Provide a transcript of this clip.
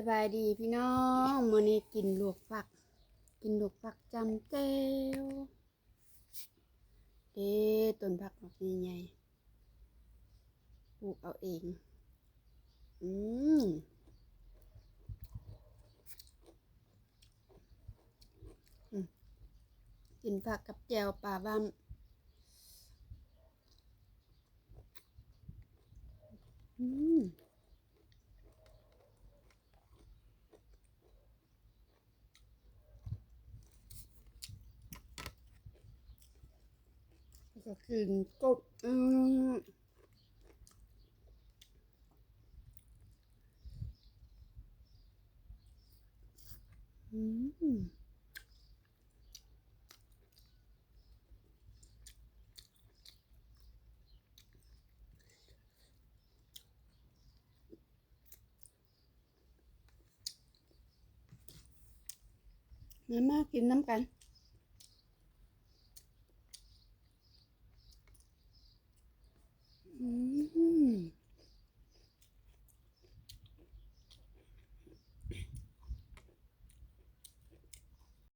ສະບາຍດີພີ່ນ້ອງ, ມື້ນີ້ກິນລວກຜັກ, ກິນລວກຜັກຈ້ຳແຈ່ວ. ເດ້ ຕົ້ນຜັກບັກໃຫຍ່ໆ ປູກເອົາເອງ. ອືມ ອືມ ກິນຜັກກັບແຈ່ວປາຫວ່ານ. ອືມ ແລ້ວກໍກິນກົບ ອືມ ອືມ. ມາ ມາກິນນຳກັນ.